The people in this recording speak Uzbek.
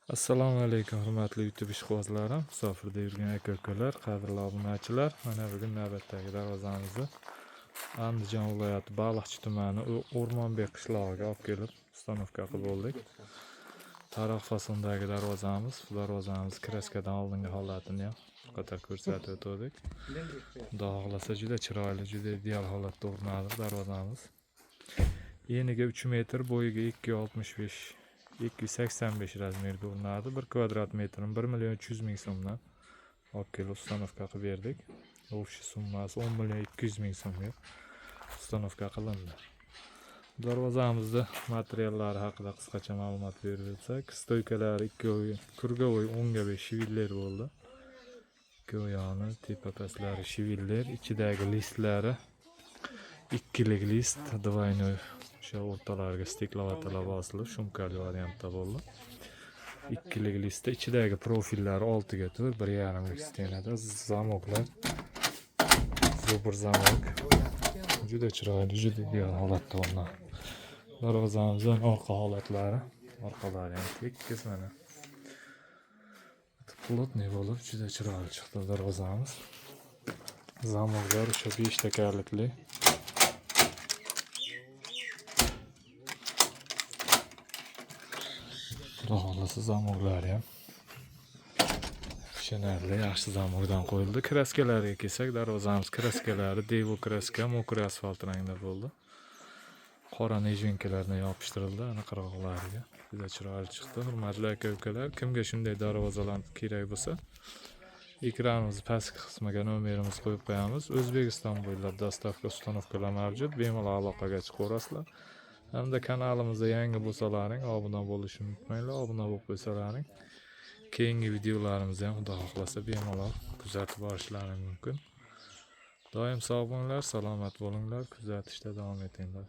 Assalomu alaykum, hurmatli YouTube ishqibozlarim, musofirda yurgan aka-ukalar, qadrli obunachilar. Mana bugun navbatdagi darvozamizni Andijon viloyati Baliqchi tumani O'rmonbek qishlog'iga olib kelib установка qilib bo'ldik. Taroq fasondagi darvozamiz, bu darvozamiz краска dan oldingi holatini ham bir qator ko'rsatib o'tdik. Xudo xohlasa, juda chiroyli, juda ideal holatda o'rnadi darvozamiz. Eniga 3 metr, bo'yiga 2,65, 285 размер ga o'rnadi. 1 kvadrat metrini 1 million 300 ming so'mdan olib kelib установка qilib berdik. Общий summasi 10 million 200 ming so'mga установка qilindi. Darvozamizni materiallari haqida qisqacha ma'lumot berib o'tsak, стойка lari ikkovi круговой 10 ga 5 швеллер bo'ldi. Ikkovi yoni tepa pastlari швеллер, ichidagi listlari ikkilik list, двойной, o'sha o'rtalariga стекловата lar bosilib, шумка li variantda bo'ldi. Ikkilik listda ichidagi profillari 6 ga 4, 1,5 lik стена da замок lar зубр замок. Juda chiroyli, juda ideal holatda o'rnadi. Darvozamizning orqa holatlari, orqalari ham tekis mana. Плотный bo'lib, juda chiroyli chiqdi darvozamiz. Замок lar o'sha 5 ta kalitli. Xudo xohlasa, замок lari ham ishonarli, yaxshi замок dan qo'yildi. Краска lariga kelsak, darvozamiz краска lari devo краска, мокрый asfalt rangda bo'ldi. Qora нежинка lardan yopishtirildi ana qirg'oqlariga. Juda chiroyli chiqdi. Hurmatli aka-ukalar, kimga shunday darvozalar kerak bo'lsa, ekranimiz pastki qismiga nomerimizni qo'yib qo'yamiz. O'zbekiston bo'ylab доставка, установка lar mavjud. Bemalol aloqaga chiqaverasizlar. Hamda kanalimizda yangi bo'lsalaring, obuna bo'lishni unutmanglar. Obuna bo'lib qo'ysalaring, keyingi videolarimizni ham, xudo xohlasa, bemalol kuzatib borishlaring mumkin. Doim sog' bo'linglar, salomat bo'linglar, kuzatishda davom etinglar.